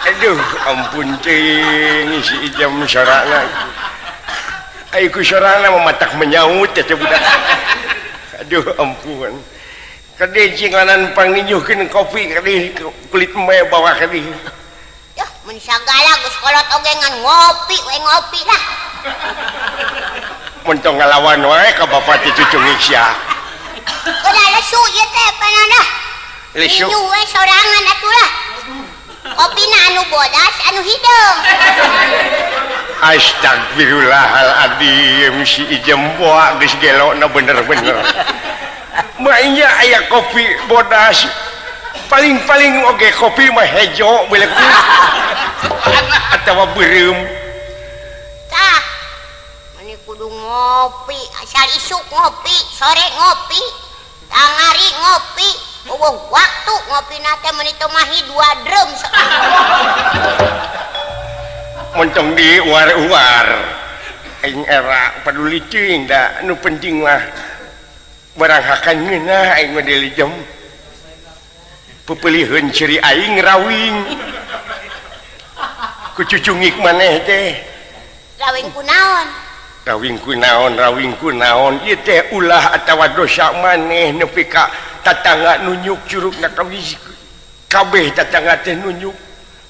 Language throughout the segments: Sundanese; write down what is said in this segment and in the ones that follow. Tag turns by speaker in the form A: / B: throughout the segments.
A: Aduh ampun cing si Ijam sorana. Ayo ku sorana mematak menyaut ya budak. Aduh ampun. Kade cing lanan panginjuhkeun kopi kade kulit me bawa kade.
B: Yuh mun sagala geus kolot oge ngan ngopi we ngopi lah.
A: Mun tong ngalawan wae ka bapak teh cucu sia.
B: Udah lesu ieu teh panana.
A: Lesu.
B: Inju we sorangan atuh lah. Kopina anu bodas anu hideung.
A: Astagfirullahaladzim si Ijem boa geus gelona bener-bener. Mainnya aya kopi bodas paling-paling oge kopi mah hejo beleku atawa beureum.
B: Tah meni kudu ngopi asal isuk ngopi sore ngopi tangari ngopi eueuh waktu ngopina teh meni teu mahi 2 drum.
A: Montong di uar-uar aing era paduli teuing da nu penting mah barang hakan ngeunah aing mah deuli jam pepeliheun ciri aing rawing ku cucungik maneh teh
B: rawing kunaon
A: rawing kunaon rawing kunaon ieu teh ulah atawa dosa maneh nepi ka tatangga nunyuk curugna kabeh tatangga teh nunyuk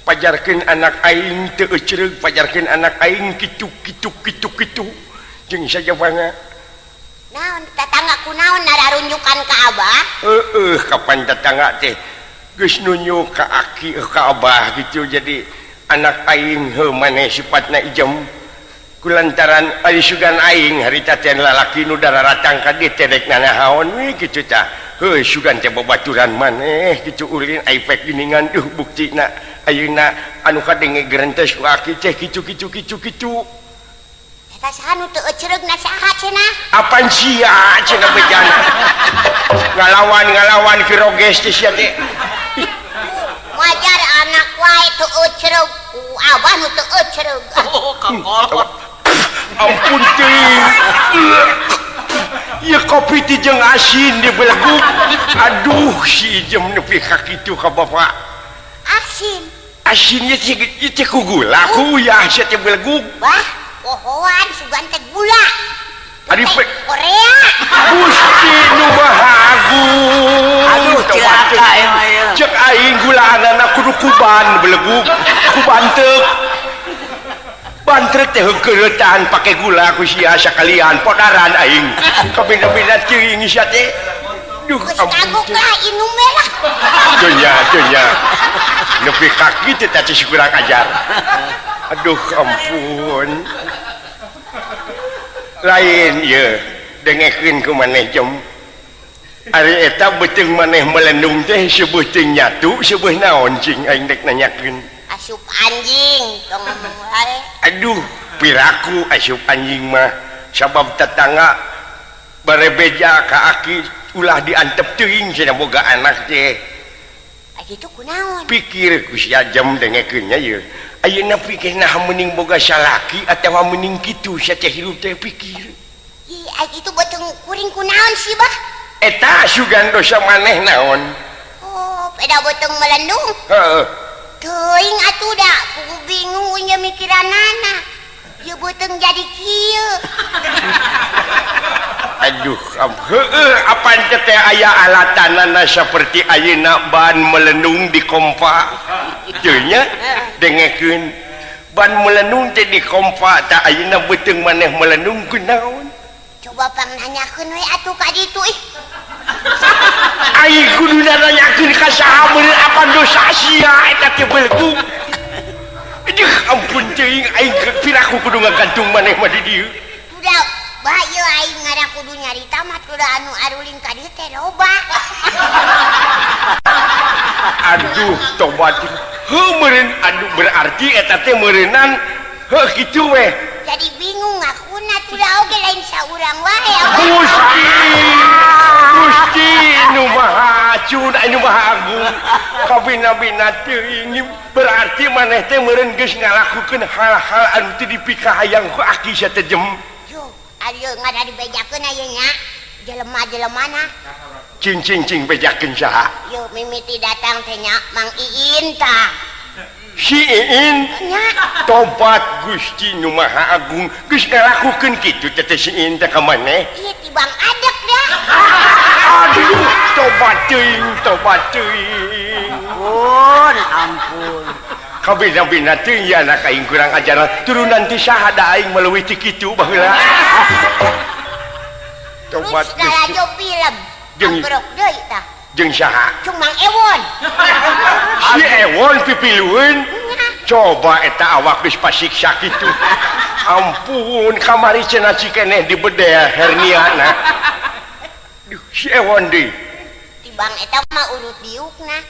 A: pajarkeun anak aing teu ecereug pajarkeun anak aing kitu kitu kitu kitu jeung sajabana
B: naon tatangga kunaon nararunjukan ka abah
A: heueuh kapan tatangga teh geus nunyuk ka aki ka abah gitu jadi anak aing heuh maneh sifatna ijem kulantaran ari sugan aing harita teh lalaki nu dararatang ka dieu teh rek nanahaon we kitu tah heuh sugan teh babaturan maneh kitu ulin aipek geuningan duh buktina ayeuna anu kadenge gerentes ku aki teh kitu kitu kitu kitu
B: eta saha nu teu ecereugna saha cenah
A: apan sia cenah bejana ngalawan ngalawan ki roges teh sia teh
B: wajar anak wae teu ecereug ku abah nu teu ecereug.
C: Oh kakolot
A: ampun teuing ieu kopi teh jeung asin di beleguk aduh si Ijem nepi ka kitu ka bapak
B: asin
A: asinnya teh ku gula ku uyah sia teh beleguk
B: wah pohoan sugan teh gula
A: ari
B: Korea
A: Gusti nu Maha Agung
C: aduh cilaka ieu
A: cek aing gulaanana kudu kuban beleguk ku banteuk bantrek teh heukeureutan pake gula ku sia sakalian podaran aing kabina-bina teuing sia teh duh
B: ampun lah inum we lah
A: dunya dunya nepi ka kitu teh si kurang ajar aduh ampun lain ieu dengekeun ku maneh jem ari eta beuteung maneh melendung teh seubeuh nyatu seubeuh naon cing aing dek nanyakeun
B: asup anjing tong ngomong wae
A: aduh piraku asup anjing mah sabab tetangga barebeja ka aki ulah diantep teuing cenah boga anak teh
B: kitu kunaon
A: pikir ku sia jam dengekeun nya ieu ayeuna pikir nah meuning boga salaki atawa meuning kitu sia teh hirup teh pikir
B: ih ai kitu beuteung kuring kunaon sih bah
A: eta sugan dosa maneh naon
B: oh peda beuteung melendung
A: heeh
B: teuing atuh da kudu bingung unya mikiranana ieu beuteung jadi kieu
A: aduh heueuh apan teh aya alatanana saperti ayeuna ban melendung di kompa teu nya dengekeun ban melendung teh di kompa tah ayeuna beuteung maneh melendung kunaon
B: coba pang nanyakeun we atuh ka ditu ih
A: aing kudu nanyakeun ka saha meureun apan dosa sia eta teh beleguk aduh ampun teuing aing piraku kudu ngagantung maneh mah di dieu
B: udah bah ieu aing ngara kudu nyarita mah tuh anu aruling ka dieu teh loba
A: aduh tobat heuh meureun aduh berarti eta teh meureunan heuh kitu weh
B: jadi bingung akuna tuh oge lain saurang wae
A: Gusti Gusti nu Maha Acun anu Maha Agung kabina-bina teuing berarti maneh teh meureun geus ngalakukeun hal-hal anu teu dipikahayang ku aki sia teh jem
B: yo ayo ngada dibejakeun aya nya jelema-jelemana
A: cing cing cing bejakeun saha
B: yo mimiti datang teh nya Mang Iin tah
A: Si Iin tobat Gusti nu Maha Agung geus ngalakukeun kitu teh si Iin teh ka maneh?
B: Ieu tibang adek dah.
A: Aduh, tobat teuing, tobat teuing.
C: Ampun, ampun.
A: Kabina-bina teuing ya anak aing kurang ajar. Turunan ti saha da aing maleuwih ti kitu baheula. Tobat
B: Gusti. Terus film. Ambrok deui tah.
A: Jeung saha?
B: Cung Mang Ewon.
A: Si Ewon pipilueun. Coba eta awak geus pasiksa kitu. Ampun, kamari cenah cikeneh dibedeh herniana. Duh, si Ewon deui.
B: Tibang eta mah urut diukna.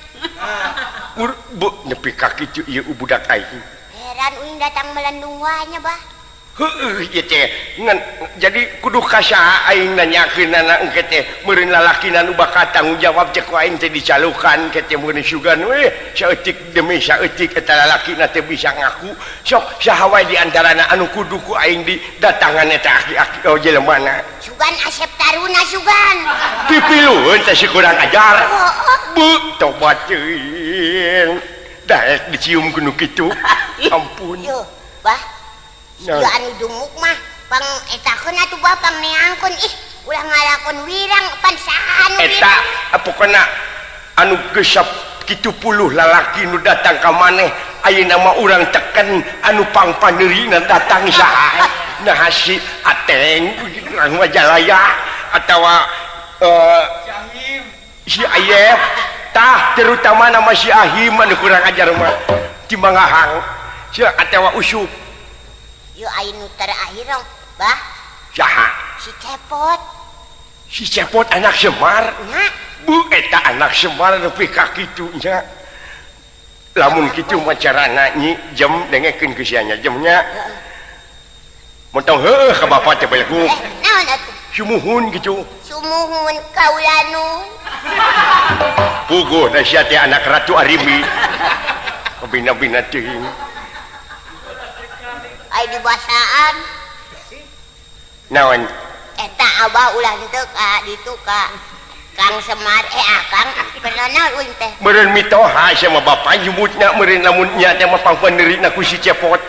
A: Bu, nepi ka kitu ieu budak aing.
B: Heran uing datang melendung wae nya, Bah.
A: Heueuh ieu teh ngan jadi kudu ka saha aing nanyakeunana engke teh meureun lalakina nu bakal tanggung jawab cek ku aing teh dicalukan ke teh meureun sugan we saeutik demi saeutik eta lalakina teh bisa ngaku sok saha wae di antarana anu kudu ku aing di datangan eta aki-aki oh jelemana
B: sugan Asep Taruna sugan
A: pipilueun teh si kurang ajar bu tobat teuing daek dicium ku nu kitu ampun
B: yo bah. Nah. Anu dumuk mah pang etakeun atuh bah pang neangkeun ih ulah ngalakon wirang pan saha anu
A: eta pokona anu geus kitu puluh lalaki nu datang ka maneh ayeuna mah urang teken anu pangpaneurina datang saha nah si Ateng urang Majalaya atawa si Ayep tah terutama nama si Ahim anu kurang ajar mah ti Mangahang si atawa Usup.
B: Yo aing nu terakhir bah.
A: Saha?
B: Si Cepot.
A: Si Cepot anak Semar.
B: Nya.
A: Bu eta anak Semar nepi ka kitu nya. Lamun kitu mah carana nyi jem dengekeun ku sia nya jemnya. Montong heueuh ka bapa teh bae.
B: Naon atuh?
A: Sumuhun kitu.
B: Sumuhun kaulanu.
A: Puguh da sia teh anak Ratu Arimbi. Kabina-bina teuing.
B: Ai dibasaan.
A: Naon?
B: Eta abah ulah henteu ka ditu ka Kang Semar Akang pernah uing teh.
A: Meureun mitoha sia mah bapa nyebutna meureun lamun nya teh mah pangpaneurina ku si Cepot.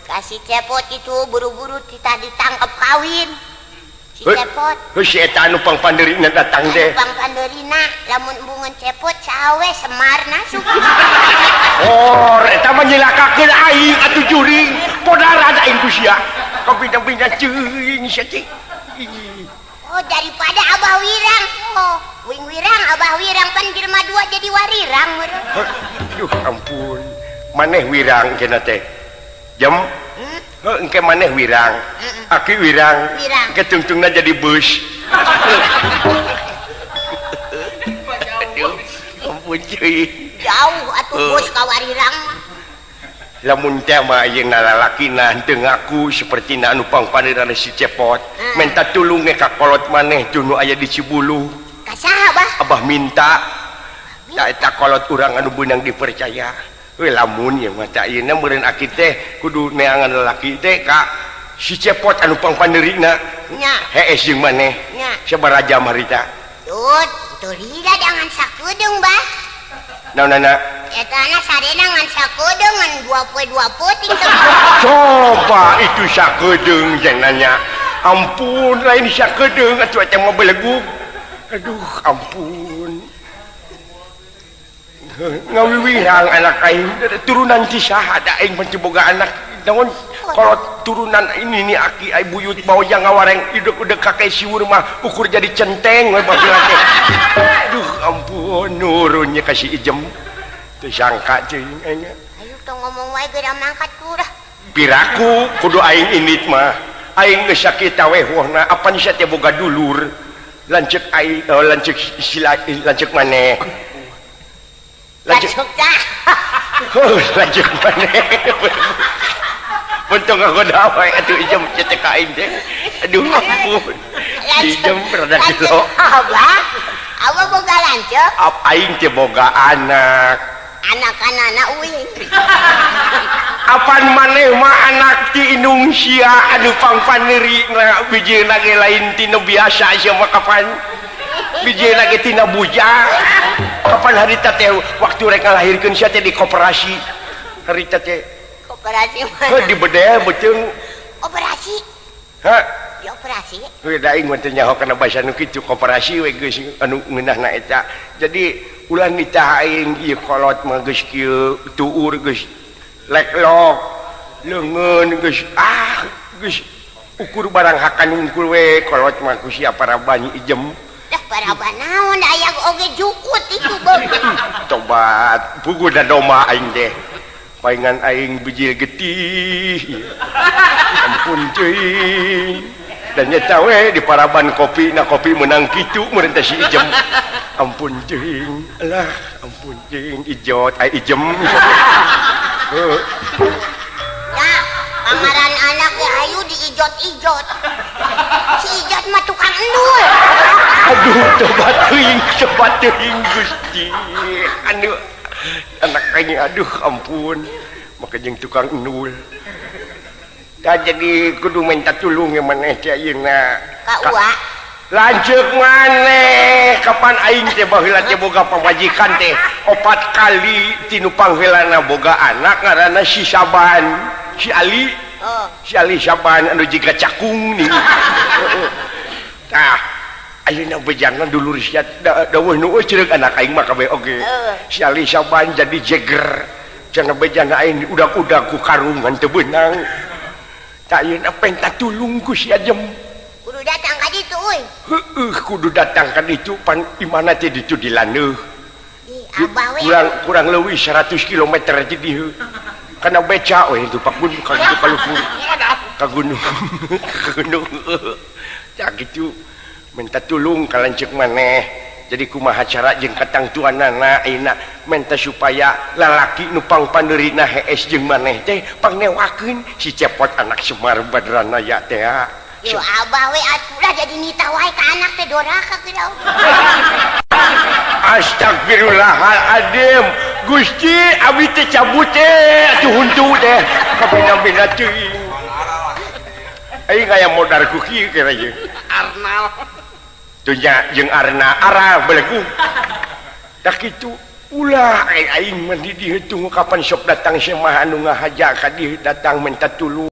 B: Ka si Cepot itu buru-buru kita ditangkep kawin. Si Cepot.
A: Heuh si eta anu pangpaneurina datang teh.
B: Pangpaneurina lamun embungeun Cepot saha we Semarna suka.
A: Oh, eta mah nyilakakeun aing atuh juring. Podaran aing ku sia. Kabina-bina ceuing sia cing.
B: Oh, daripada Abah Wirang. Oh, wing Wirang, Abah Wirang pan jelema dua jadi warirang meureun.
A: Duh, ampun. Maneh wirang cenah teh. Jam. Heuh, engke maneh wirang. Aki wirang. Engke tungtungna jadi bus. Aduh, ampun ceuing.
B: Jauh atuh bus ka warirang mah.
A: Lamun teh mah ayeuna lalakina henteu ngaku sapertina anu pangpaneurana si Cepot. Minta tulung ge ka kolot maneh tuh nu aya di Cibuluh.
B: Ka saha bah?
A: Abah minta. Da eta kolot urang anu beunang dipercaya. Heuh lamun ieu mah teh ayeuna meureun aki teh kudu neangan lalaki teh ka si Cepot anu pangpaneurina.
B: Nya.
A: Hees jeung maneh.
B: Nya.
A: Sabaraha jam harita?
B: Tut, teu lila jangan sakedeung bah.
A: Naonana?
B: Etana sarena ngan sakedeung ngan 2 poe 2 peuting teh.
A: Coba itu sakedeung cenah. Ampun lain sakedeung atuh eta mah belegug. Aduh ampun. Ngawiwirang anak aing turunan ti saha da aing mah boga anak naon kalau turunan ini nih aki ai buyut baoja ngawareng ideg-udeg kakek siwur mah ukur jadi centeng we baheula teh. Aduh ampun nurunnya ka si Ijem. Teu sangka teuing aing.
B: Ayo tong ngomong wae geura mangkat kurah.
A: Piraku kudu aing indit mah. Aing geus sakit we wohna apan sia teh boga dulur. Lanceuk aing lanceuk sila lanceuk maneh. Lanceuk
B: tah.
A: Heuh lanceuk maneh. Untung aku dawe atuh Ijem cetek ka aing teh. Aduh ampun. Ijem rada gelo.
B: Abah, abah boga lanceuk?
A: Aing teh boga anak.
B: Anak-anak uing.
A: Apan maneh mah anak ti indung sia anu pangpaneurina bijieuna ge lain ti nu biasa sia mah kapan. Bijieuna ge tina bujang. Kapan harita teh waktu rek ngalahirkeun sia teh di koperasi. Harita teh.
B: Koperasi mana?
A: Di bedel beuteung.
B: Operasi.
A: Hah?
B: Di operasi.
A: Heuh da aing mah teu nyaho kana basa nu kitu koperasi we geus anu ngeunahna eta. Jadi ulah nitah aing ieu kolot mah geus kieu tuur geus leklok leungeun geus ah geus ukur barang hakan unggul we kolot mah ku sia paraban ijem.
B: Dah paraban naon da aya oge jukut itu beung.
A: Tobat puguh da doma aing teh. Paingan aing bijil getih. Ampun teuing. Dan nyata we di paraban kopi na kopi menang kitu meureun teh si ijem. Ampun teuing. Alah ampun teuing ijot ai ijem. Heuh.
B: Ya, pangaran anak ge hayu diijot-ijot. Si ijot mah tukang endul.
A: Aduh tobat teuing Gusti. Anu anak aing aduh ampun maka jeung tukang endul. Tah jadi kudu minta tulung ge maneh teh ayeuna.
B: Ka uwa.
A: Lanceuk maneh kapan aing teh baheula teh boga pamajikan teh 4 kali tinu pangheulana boga anak ngaranna si Saban, si Ali.
B: Oh.
A: Si Ali Saban anu jiga cakung nih. Tah ayeuna bejana dulur sia daweuh nu euceuk anak aing mah kabeh oge. Si Ali Saban jadi jeger. Cenah bejana aing udak-udak ku karungan teu beunang. Tah ayeuna penta tulung ku si Ajem.
B: Kudu datang ka ditu euy.
A: Heueuh kudu datang ka ditu pan imana teh ditu di landeuh.
B: Abah we
A: kurang leuwih 100 km teh dieu. Kana beca we itu pak gunung ka ditu ka luhur. Ka gunung. Ka gunung. Tah kitu minta tulung ka lanceuk maneh. Jadi kumaha cara jeung katangtuanana ayeuna minta supaya lalaki nu pangpandeurina hees jeung maneh teh pangnewakeun si Cepot anak Semar Badranaya teh.
B: Yo abah we atuh jadi nita wae ka anak teh doraka geus.
A: Astagfirullahaladzim Gusti abdi teh cabut teh atuh huntu teh kabina-bina teuing. Aing aya modar ku kieu kira jeung
D: Arnal.
A: Tunya jeung Arna arah belegu. Tah kitu ulah aing mah di dieu tunggu kapan sok datang semah anu ngahaja ka dieu datang minta tulung.